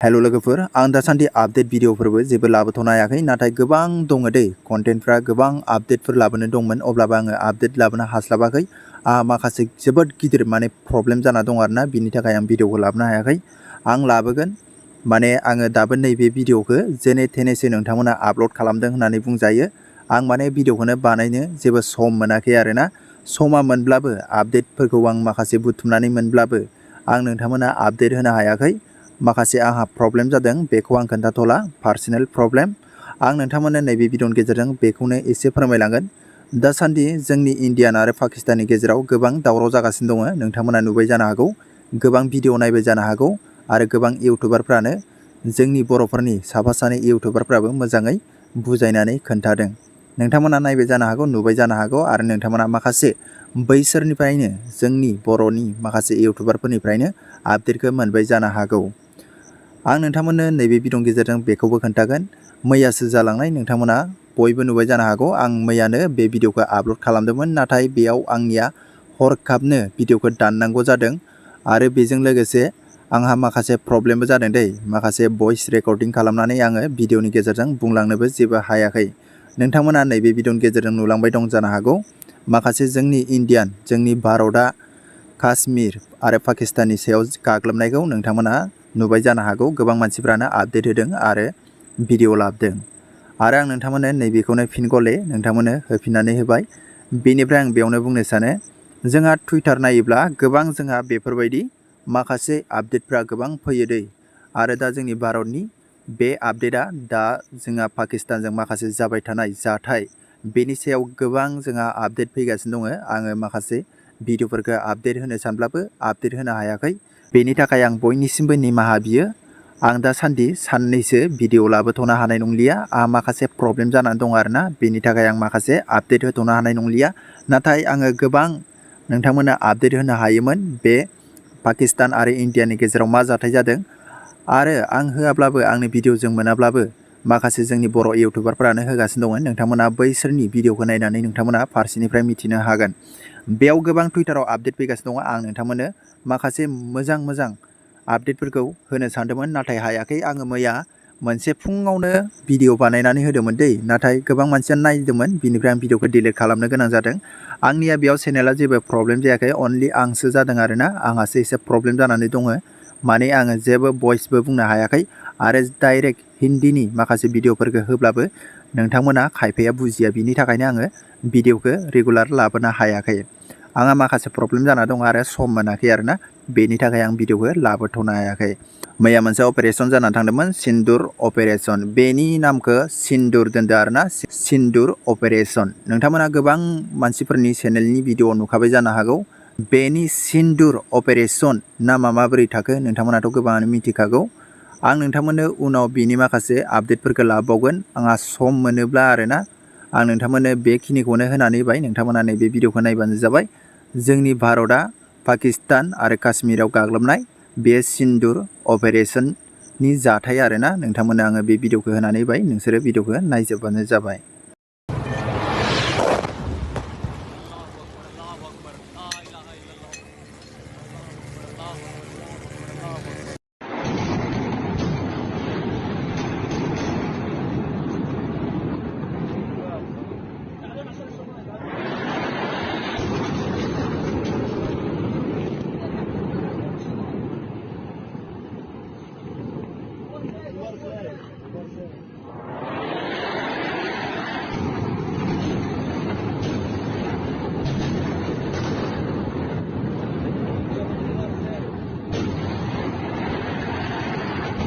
hello लोगोफोर आं दासान्दि आपडेट भिडिअफोरबो जेबो लाबोथ'नो हायाखै नाथाय गोबां दङ दै कन्टेन्टफ्रा गोबां आपडेटफोर लाबोनो दंमोन अब्लाबो आङो आपडेट लाबोनो हास्लाबाखै माखासे जोबोद गिदिर माने प्रब्लेम जाना दं आरोना बिनि थाखाय आं भिडिअखौ लाबोनो हायाखै आं लाबोगोन माने आङो दाबो नैबे भिडिअखौ जेने थेनेसो नोंथांमोना आपल'ड खालामदों होननानै बुंजायो आं माने भिडिअखौनो बानायनो जेबो सम मोनाखै आरोना समा मोनब्लाबो आपडेटफोरखौ आं माखासे बुथुमनानै मोनब्लाबो आं नोंथांमोना आपडेट होनो हायाखै माखासे आंहा प्रब्लेम जादों बेखौ आं खोन्थाथ'ला पार्सनेल प्रब्लेम आं नोंथांमोननो नैबे भिडिअनि गेजेरजों बेखौनो एसे फोरमायलांगोन दासान्दि जोंनि इण्डियान आरो पाकिस्ताननि गेजेराव गोबां दावराव जागासिनो दङ नोंथांमोना नुबाय जानो हागौ गोबां भिडिअ नायबाय जानो हागौ आरो गोबां इउटुबारफ्रानो जोंनि बर'फोरनि साफा सानै इउटुबारफ्राबो मोजाङै बुजायनानै खोन्थादों नोंथांमोना नायबाय जानो हागौ नुबाय जानो हागौ आरो नोंथांमोना माखासे बैसोरनिफ्रायनो जोंनि बर'नि माखासे इउटुबारफोरनिफ्रायनो आपडेटखौ मोनबाय जानो हागौ आं नोंथांमोननो नैबे भिडिअनि गेजेरजों बेखौबो खोन्थागोन मैयासो जालांनाय नोंथांमोना बयबो नुबाय जानो हागौ आं मैयानो बे भिडिअखौ आपल'ड खालामदोंमोन नाथाय बेयाव आंनिया हरखाबनो भिडिअखौ दाननांगौ जादों आरो बेजों लोगोसे आंहा माखासे प्रब्लेमबो जादों दै माखासे भइस रेकर्डिं खालामनानै आङो भिडिअनि गेजेरजों बुंलांनोबो जेबो हायाखै नोंथांमोना नैबे भिडिअनि गेजेरजों नुलांबाय दं जानो हागौ माखासे जोंनि इण्डियान जोंनि भारतआ काश्मीर आरो पाकिस्ताननि सायाव गाग्लोबनायखौ नोंथांमोना नुबाय जानो हागौ गोबां मानसिफ्रानो आपडेट होदों आरो भिडिअ लाबोदों आरो आं नोंथांमोननो नैबेखौनो फिन गले नोंथांमोननो होफिननानै होबाय बेनिफ्राय आं बेयावनो बुंनो सानो जोंहा टुइटार नायोब्ला गोबां जोंहा बेफोरबायदि माखासे आपडेटफ्रा गोबां फैयो दै आरो दा जोंनि भारतनि बे आपडेटआ दा जोंहा पाकिस्तानजों माखासे जाबाय थानाय जाथाय बेनि सायाव गोबां जोंहा आपडेट फैगासिनो दङ आङो माखासे भिडिअफोरखौ आपडेट होनो सानब्लाबो आपडेट होनो हायाखै बेनि थाखाय आं बयनिसिमबो निमाहा बियो आं दासान्दि साननैसो भिडिअ लाबोथ'नो हानाय नंलिया आंहा माखासे प्रब्लेम जानानै दं आरोना बेनि थाखाय आं माखासे आपडेट होथ'नो हानाय नंलिया नाथाय आङो गोबां नोंथांमोननो आपडेट होनो हायोमोन बे पाकिस्तान आरो इण्डियानि गेजेराव मा जाथाय जादों आरो आं होआब्लाबो आंनि भिडिअजों मोनाब्लाबो माखासे जोंनि बर' इउटुबारफोरानो होगासिनो दङ नोंथांमोना बैसोरनि भिडिअखौ नायनानै नोंथांमोना फारसेनिफ्राय मिथिनो हागोन बेयाव गोबां टुइटाराव आपडेट फैगासिनो दङ आं नोंथांमोननो माखासे मोजां आपडेटफोरखौ होनो सानदोंमोन नाथाय हायाखै आङो मैया मोनसे फुङावनो भिडिअ बानायनानै होदोंमोन दै नाथाय गोबां मानसियानो नायदोंमोन बिनिफ्राय आं भिडिअखौ डिलिट खालामनो गोनां जादों आंनिया बेयाव चेनेला जेबो प्रब्लेम जायाखै अनलि आंसो जादों आरोना आंहासो एसे प्रब्लेम जानानै दङ माने आङो जेबो भइसबो बुंनो हायाखै आरो डाइरेक्ट हिन्दीनि माखासे भिडिअफोरखौ होब्लाबो नोंथांमोना खायफाया बुजिया बिनि थाखायनो आङो भिडिअखौ रेगुलार लाबोनो हायाखै आंहा माखासे प्रब्लेम जाना दं आरो सम मोनाखै आरोना बेनि थाखाय आं भिडिअखौ लाबोथ'नो हायाखै मैया मोनसे अपारेशन जानानै थांदोंमोन सिन्दुर अपारेशन बेनि नामखौ सिन्दुर दोनदों आरोना सिन्दुर अपारेशन नोंथांमोना गोबां मानसिफोरनि चेनेलनि भिडिअ नुखाबाय जानो हागौ बेनि सिन्दुर अपारेशन नामा माबोरै थाखो नोंथांमोनाथ' गोबाङानो मिथिखागौ आं नोंथांमोननो उनाव बिनि माखासे आपडेटफोरखौ लाबावगोन आंहा सम मोनोब्ला आरोना आं नोंथांमोननो बेखिनिखौनो होनानै होबाय नोंथांमोना नैबे भिडिअखौ नायबानो जाबाय जोंनि भारतआ पाकिस्तान आरो काश्मीराव गाग्लोबनाय बे सिन्दुर अपारेशननि जाथाय आरोना नोंथांमोननो आङो बे भिडिअखौ होनानै होबाय नोंसोरो भिडिअखौ नायजोबबानो जाबाय